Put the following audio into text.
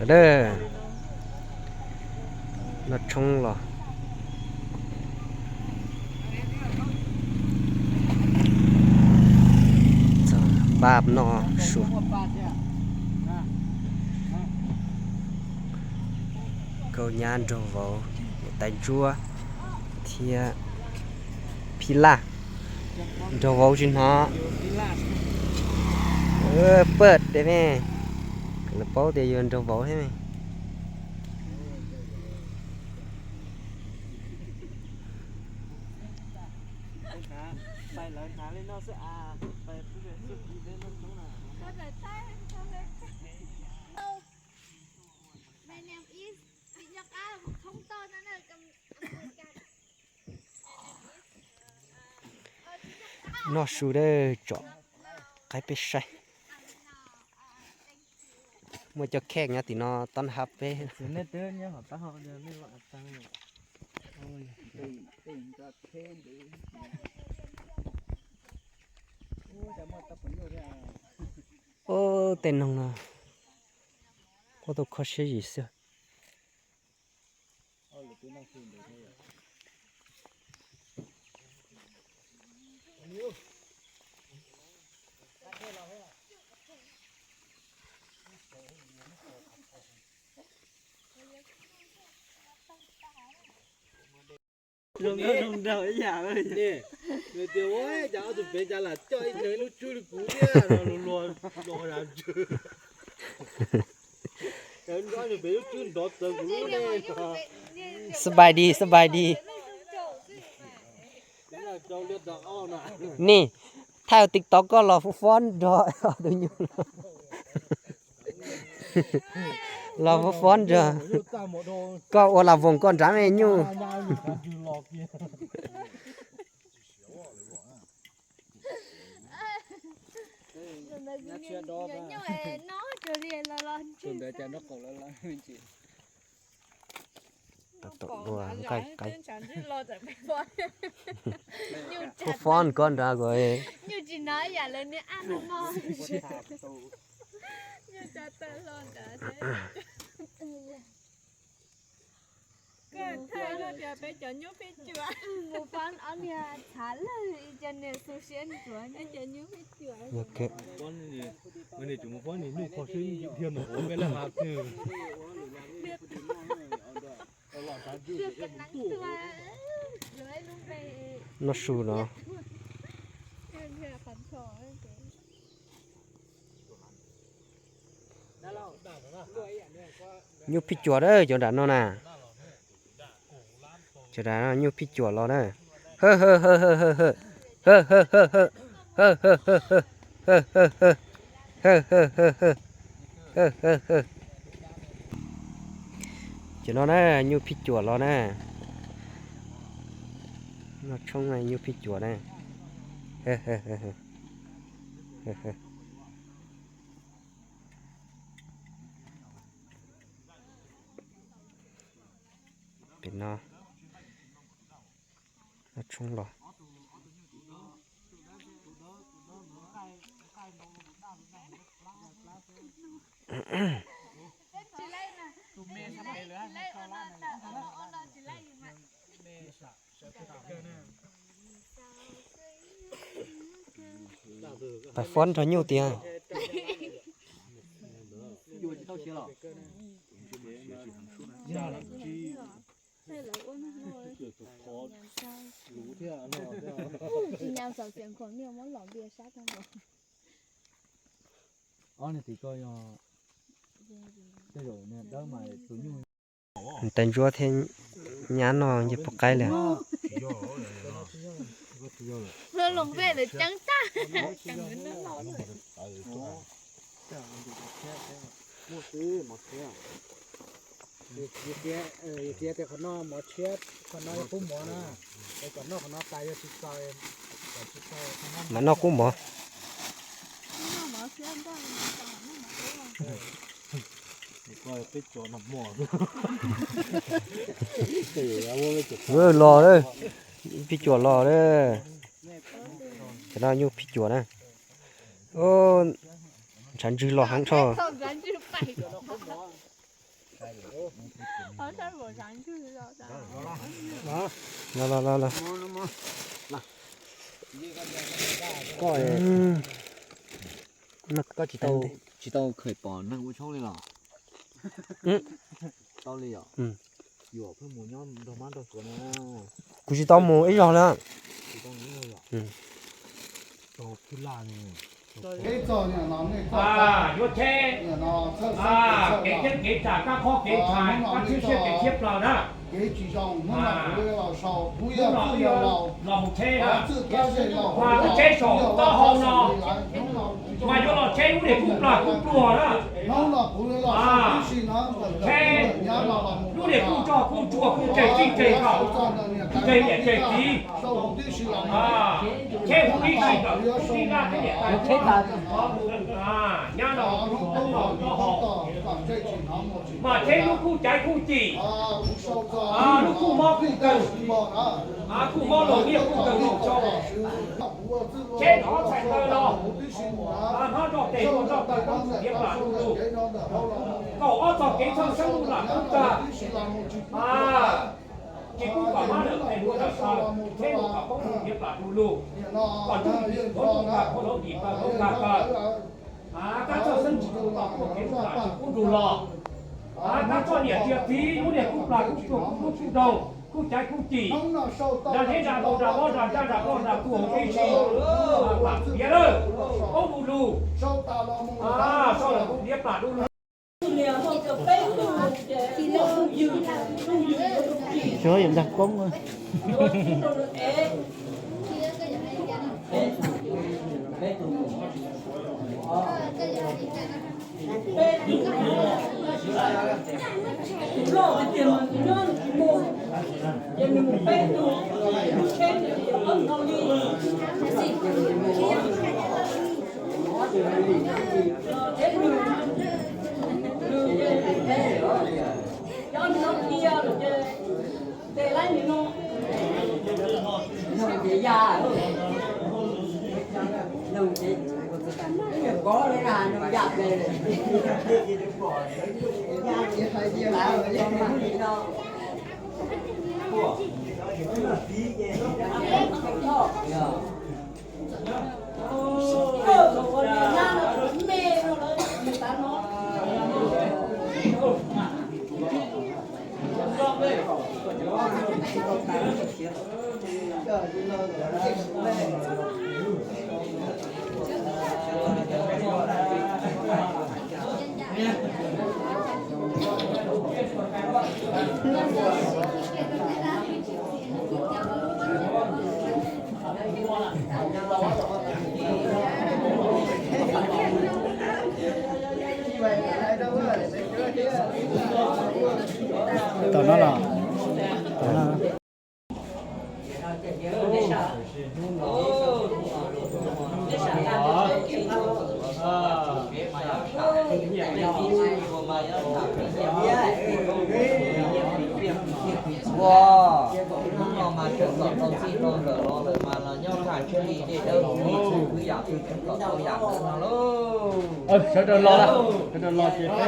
Dab, noj tshoob los. Npaj noj su. Kaub nyab, nraug vauv, tais ntsuab thiab phib laj. Nraug vauv tsis hnov paj tes me, kom lawv paub tias yog nraug vauv thiab me. Noj su dawb tsom qaib peb saib. Muaj cov khej nyob tim no tob hab peb. Ub, tej noog no kuj tau kho siab zim xwb. Zoo nkauj zoo nraug ib yam. Nws tias ua cas ob tug pem cas lam coj ib leeg lub tswb li kuv thiab no, luag luag luag. Ob tug pem lub tswb nrov txawv kuv lub ne. Xabai di, xabai di. Ni, thaij TikTok koj los fob fob nrog tus nyuj. Los fob fob nrog. Koj ua las voos koj nrad me nyuj. Tus ntawd cas nraub qaum lawv lawv. Tau tom dua nqaij qaib. Fob fob koj nrad kuv. Nyuj tsis hnov yam lawv niag ab no mog. Nyuj tso taw hlo nrad. Koj thaij no tias peb cov nyuj phij cuam. Mus fob ob niag txhav lawm, ib co niag xu siab ntsuav peb cov nyuj phij cuam. Noj su no. Nyuj phij cuam na, cov nram no na. Cov nram no nyuj phij cuam los na. Cov no na, nyuj phij cuam los na. Noj tshoob na, nyuj phij cuam na. Pem no, noj tshoob los. Pais fob nrog nyuj tiag. Tais ntsuab thiab nyab no nce puas qaib li. Yus txiav tias qhov no mov tshiab, qhov no yog qub mov na, es kom noj qhov no tas yog tsis txaus. Mas noj qub mov. Los, phij cuam los. Cov no nyuj phij cuam na. Ntshav ntswg los heev dhau. Los los los los. Koj, koj tsis tau, tsis tau khaws pom neeg ua tshoob li los? Tau li os. Yuam pheej mus nyob nrog mab nrog suav na. Kuv tsis tau mus ib zaug na. Yuav tsheb, kev ceeb kev tsam, kab khob kev ntshai, kab tshwb siab kev thiab plaws na. Hnub no los mus tsheb na, mas lub tsheb saum taub hau no, mas yuav los tsheb lub niag kub plag kub pluag na. Tsheb lub niag kub rog kub tsuag kub tseg txij tseg nkaus, tseg niam tseg txiv. Tsheb huv tib si ntawm tub tib nab thiab niam tais tub tib, nyab no kub no taub hau, mas tsheb lub kub caiv kub cim, lub kub mob kub kawg, kub mob laug niaj kub kawg laug tshau. Tsheb no ob txhais taw los, hmab nroj tes ua nroj taw kub niam plam du lug, kaum ob txog kev txhawj xeeb lub lam kub tag. Tsis pub kom hmab lawm tes ua nroj taw, tsheb mus kom poob lug niam plam du lug, kom ntuj yim nthuav ntuj kag, khaub hlauv dim paws hlauv kag paws. Kab txhawj xeeb tsis tu tom tuaj kev lub lam tsis pub nrug los. Kab txhoj niam txiag txiv lub niag kub plag kub tsuag kub hlub kub nraug kub caiv kub cim, nra zeb nra npau nra mob nra nraj nra nplog nra tuag huv tib si. Plam diav lawm, poob du lug, sau lawm kuv diav plam du lug. Sawv yuav ntag koob. Tom no los. Ua, hnub no mas tseem kom tau txij tau nkawm los lawm mas los nyob tag tsis li dej dawb huv li txhua kwv yam twg tseem kom tau yam ntawd no lauj. Sawv daws los, sawv daws los ces peb